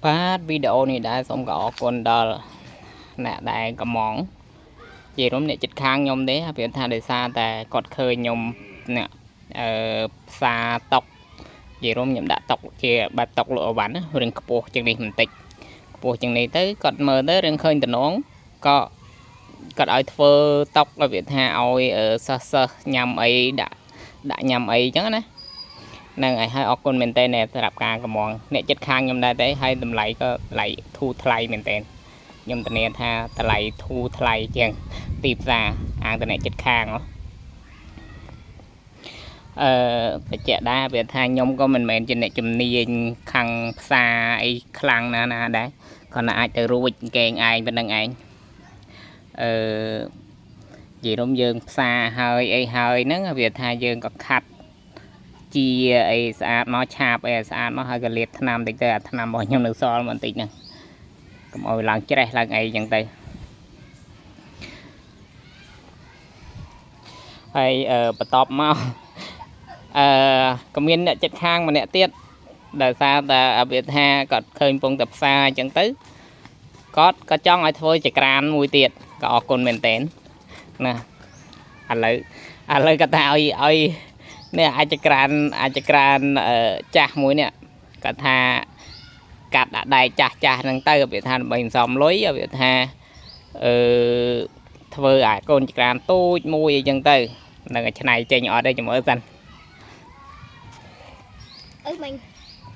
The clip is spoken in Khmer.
បាទវីដេអូនេះដែរសូមក៏អរគុណដល់អ្នកដែលកំងជារួមអ្នកចិត្តខាងខ្ញុំទេព្រោះថាដោយសារតែគាត់ឃើញខ្ញុំអ្នកអឺផ្សារតុកជារួមខ្ញុំដាក់តុកជាបែបតុកលក់អីវ៉ាន់ណារឿងខ្ពស់ជាងនេះបន្តិចខ្ពស់ជាងនេះទៅគាត់មើលទៅរឿងឃើញតំណងក៏គាត់ឲ្យធ្វើតុកឲ្យវាថាឲ្យសិស្សសិស្សញ៉ាំអីដាក់ដាក់ញ៉ាំអីអញ្ចឹងណា ហ្នឹងហើយហើយអរគុណមែនតើសម្រាប់ការកម្មងអ្នកចិត្តខាងខ្ញុំដែរទេហើយតម្លៃក៏តម្លៃធូរថ្លៃមែនតើខ្ញុំធានាថាតម្លៃធូរថ្លៃជាងទីផ្សារអាងតអ្នកចិត្តខាងហ៎អឺបញ្ជាក់ដែរវាថាខ្ញុំក៏មិនមែនជាអ្នកជំនាញខាងផ្សារអីខ្លាំងណាស់ណាដែរគ្រាន់តែអាចទៅរួចកេងឯងប៉ុណ្្នឹងឯងអឺនិយាយរំយើងផ្សារហើយអីហើយហ្នឹងវាថាយើងក៏ខាត់ ជាអីស្អាតមកឆាបអីស្អាតមកហើយក៏លាបថ្នាំតិចទៅអាថ្នាំរបស់ខ្ញុំនៅសល់មកបន្តិចហ្នឹងកុំឲ្យឡើងច្រេះឡើងអីចឹងទៅហើយអឺបន្ទាប់មកអឺក៏មានអ្នកចិត្តខាងម្នាក់ទៀតដោយសារតែអភិថាគាត់ឃើញពងតែផ្សារអញ្ចឹងទៅគាត់ក៏ចង់ឲ្យធ្វើចក្រានមួយទៀតក៏អរគុណមែនតើណាឥឡូវឥឡូវគាត់ថាឲ្យឲ្យ នេះអាចក្រានអាចក្រានចាស់មួយនេះគាត់ថាកាត់ដាក់ដែកចាស់ចាស់ហ្នឹងទៅវាថាដើម្បីសំលុយវាថាអឺធ្វើអាកូនចក្រានទូចមួយអីចឹងទៅនឹងឲ្យឆ្នៃចេញអត់ទេចាំមើលសិន អឺមិញ។